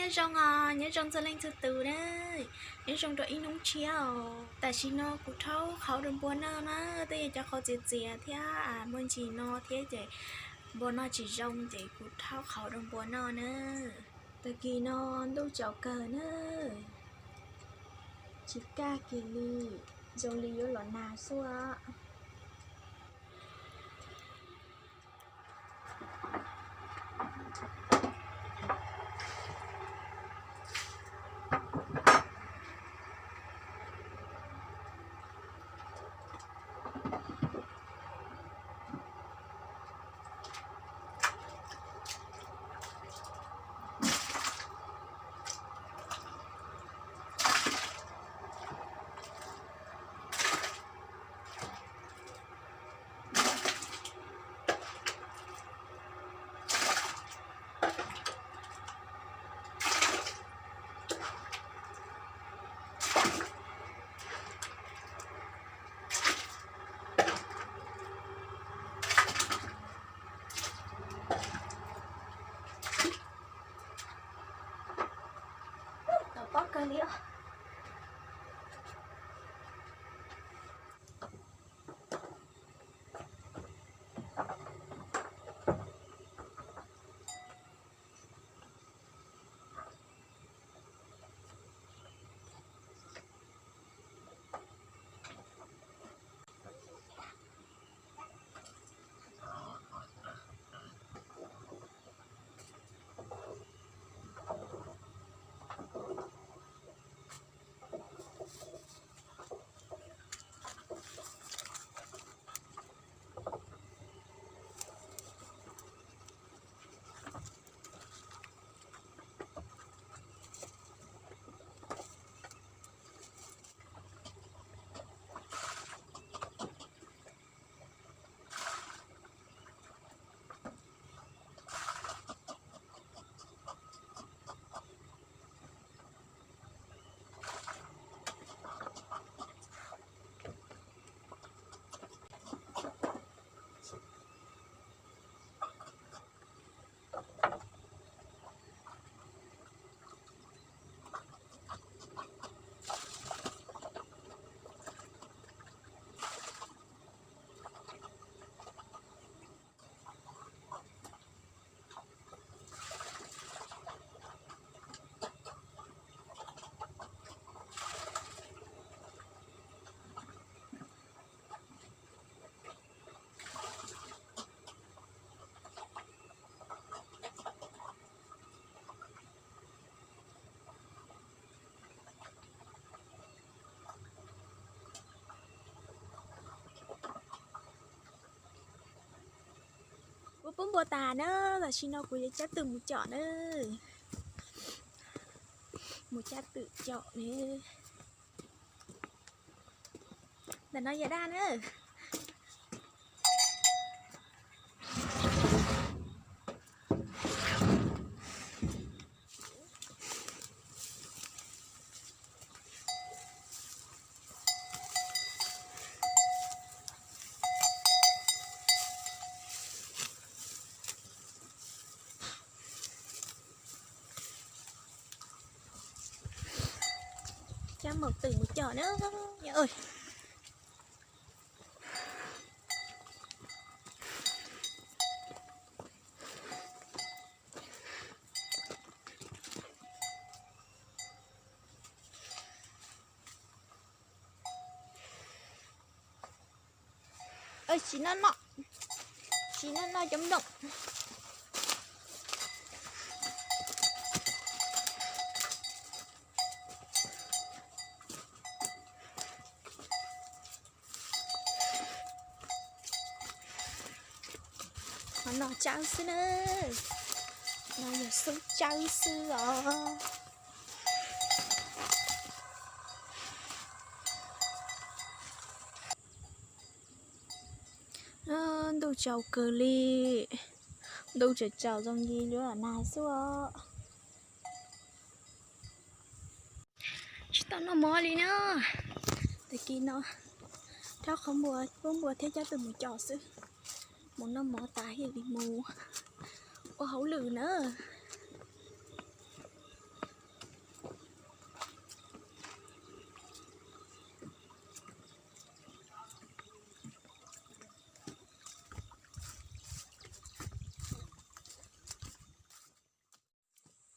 Nyob zoo, nyob zoo txhua leej txhua tus na, nyob zoo rau ib hnub tshiab os. Tam sim no kuv rhaub qhauv rau npua noj na, twb yog cov qhauv txias txias thiab muaj ntsis no thiab ces npua noj tsis zoo ces kuv rhaub qhauv rau npua noj na. Tag kis no ntuj tsaus kawg na, tsis kaj kiag li, zoo li yuav los nag xwb. Tau pob kawg li os. Kuv pub npua tas na, tam sim no kuv yuav cab twm mus com na. Mus cab twm com ne. Ntawm no yog daj na. Cab maum twm mus com na. Tsis noj noj, tsis noj noj cov nplooj. Qhov no tsawb xwb na, no yog xub tsawb xwb os. Ntuj tsaus kawg li, ntuj tsaus tsaus zoo li yuav los nag xwb os. Tsis tau noj mov li na. Tag kis no rhaub qhov npua, pub npua thiab cab twm mus com xwb. Mus noj mov tas thiaj li mus ua hauj lwm na.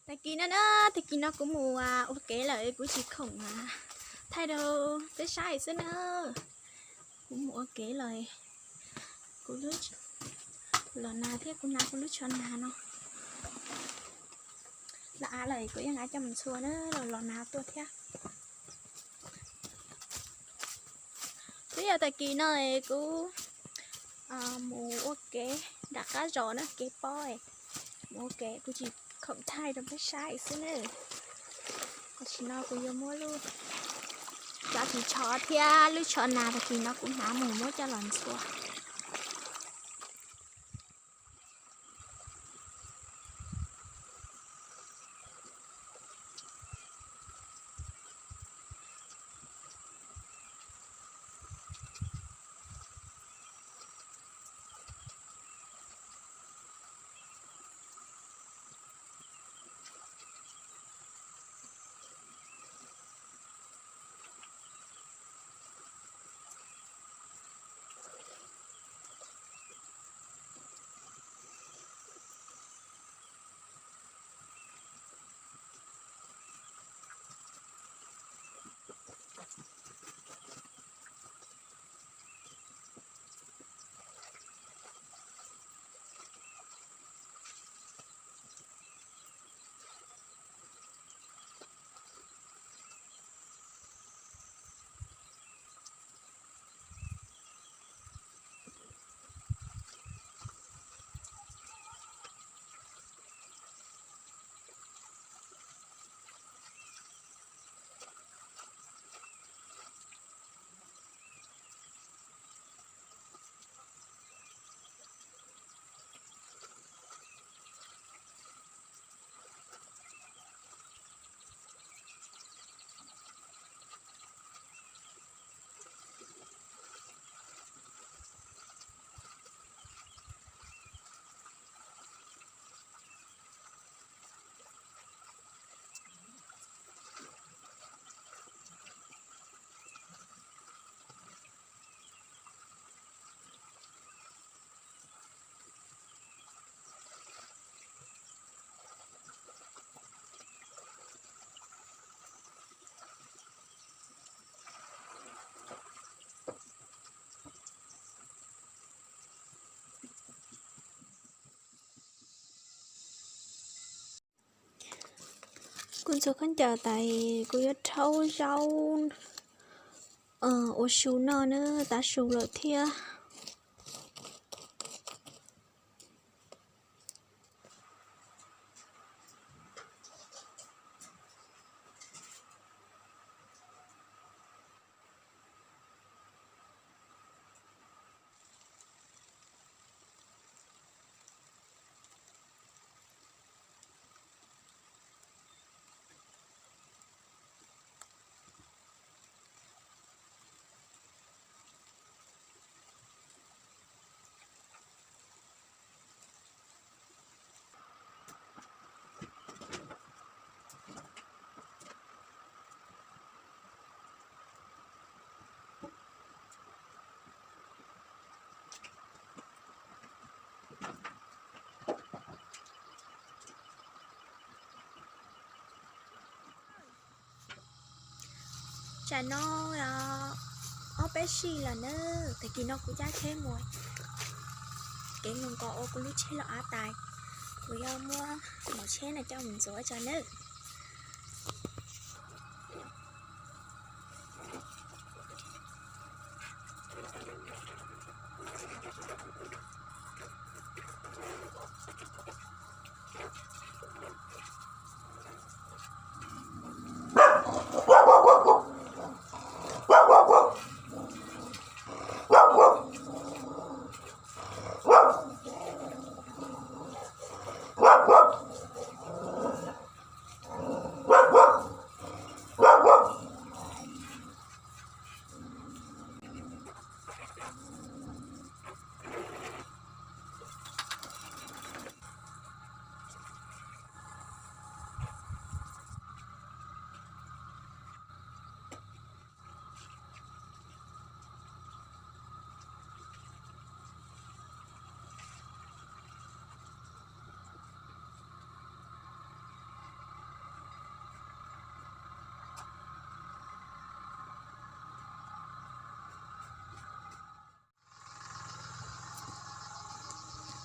Tag kis no na, tag kis no kuv mus ua kev lawm, kuv tsis khoom thaij rau peb saib xwb na. Kuv mus ua kev lawm, kuv los nag thiab, kuv hnav kuv lub tsho nag no los av lawm, kuv yeej av coj mus ntxhua na, los los nag tuaj thiab. Twb yog tag kis no kuv mus ua kev nram qab zos na, kev pob, mus ua kev, kuv tsis khoom thaij rau peb saib xwb na. Tam sim no kuv yuav muab lub cov ris tsho thiab lub tsho nas tag kis no kuv hnav mus muab coj los ntxhua. Kuv ntxuav khaub ncaws tas, kuv yuav rhaub zaub ua su noj na, tav su lawm thiab. Tsam no ob peb sij lawm na, tag kis no kuv cab tsheb mus kev nkaus ua kuv lub tsheb los av tas, kuv yuav muab mov tsheb no coj mus ntxuav tso nawb.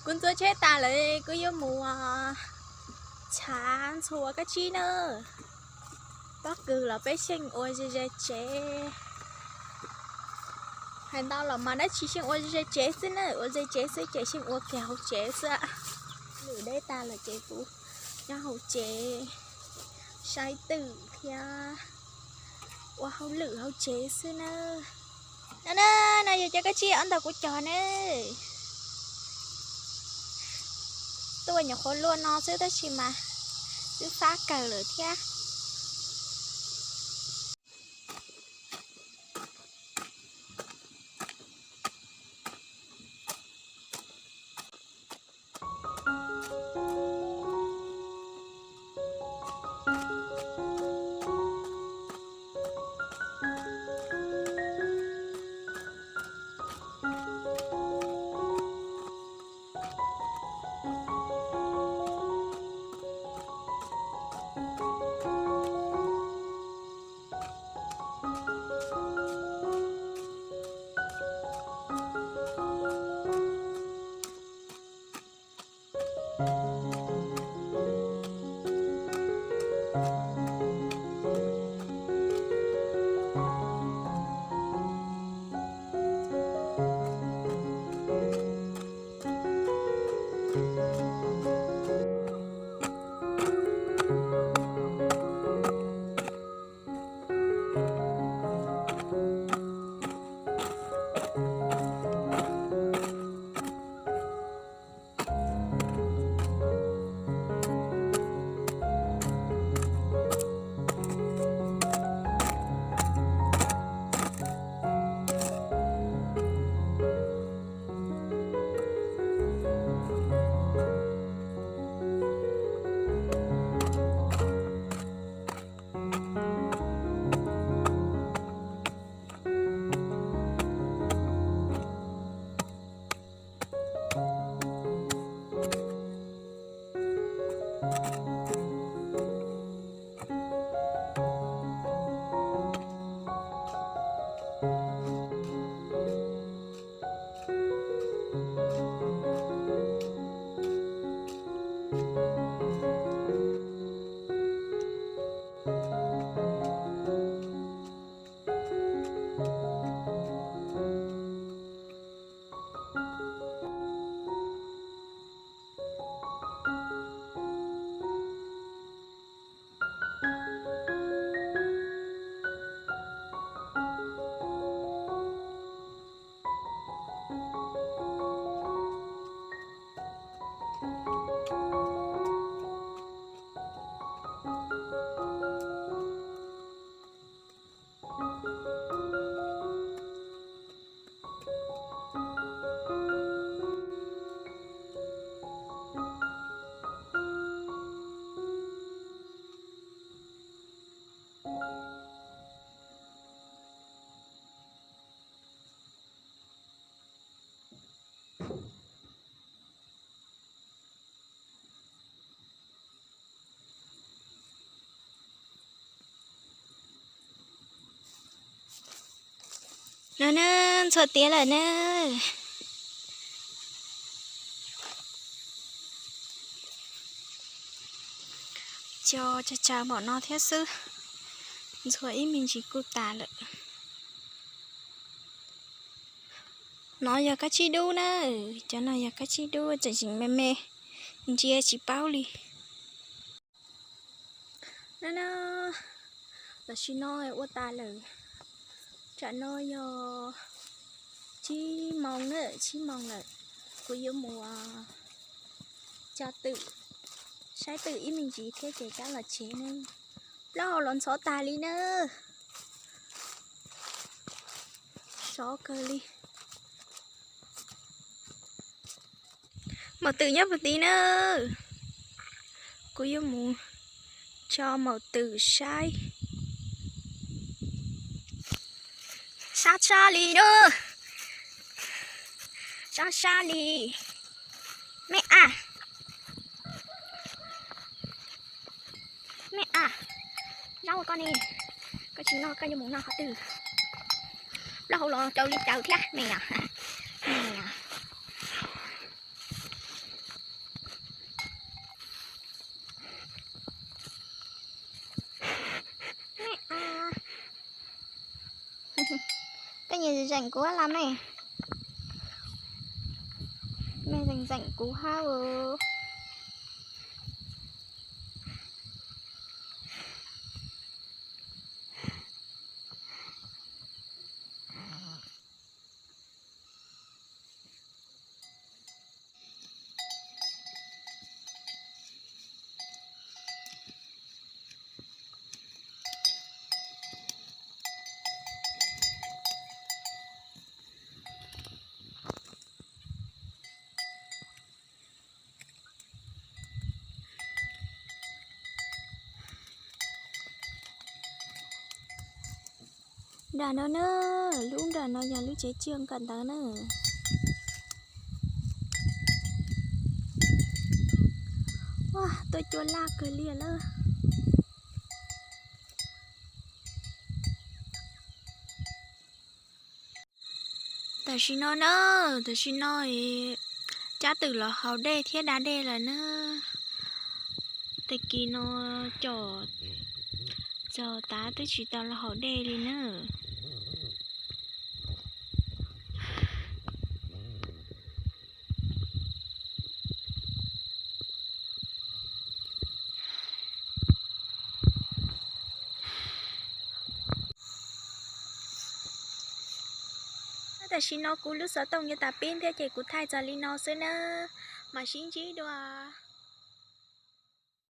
Kuv ntxuav tsheb tas lawm, kuv yuav mus tshav ntxhua kab tsib na. Pob kws los peb xyeej ua ze ze tsev. Hais ntau los mas dab tsi xyeej ua ze ze tsev xwb na, ua ze tsev xwb ces xyeej ua kiag hauv tsev xwb. Lwm deb tas lawm ces kuv nyob hauv tsev saib twm thiab ua hauj lwm hauv tsev xwb na. No na, no yog cov kab tsib ob ntag kuv cog na. Tuaj nyuam qhuav luaj no xwb tab sis mas twb fab kawg lawm thiab. No na, ntxhua tiav lawm na. Cog tsawg tsawg npaum no thiab xwb, ntxhua ib me ntsis kuj tas lawm. No yog kab tsib dub na, cov no yog kab tsib dub tseem tseem me me, ntsia tsis paub li. No na, tam sim no ua tas lawm, tsam no yog tsib moos na, tsib moos lawm, kuv yuav mus cog twm, saib twm ib me ntsis thiab ces rov los tsev na. Plaub hau los ntxhov tas li na, sov kawg li. Maum twm nyob puag tid na, kuv yuav mus tso maum twm saib. Sab sab li na, sab sab li. Me a, me a, zaub koj ne, koj tsis noj koj yuav mus noj qhov twg? Plaub hau los rau li caws thiab me os. Mej zeem zeem kuv hab las mej. Mej zeem zeem kuv hab. Nram no na, lub nram no yog lub tsev tshiab kawm ntawv na. Tuaj cua laj kawg li lawm. Tam sim no na, tam sim no cab twm los haus dej thiab da dej lawm na. Tag kis no cov txog tav twb tsis tau los haus dej li na. Tam sim no kuv lub xov tooj yuav tas peb thiab ces kuv thaij txog li no xwb na, mam sib ntsib dua.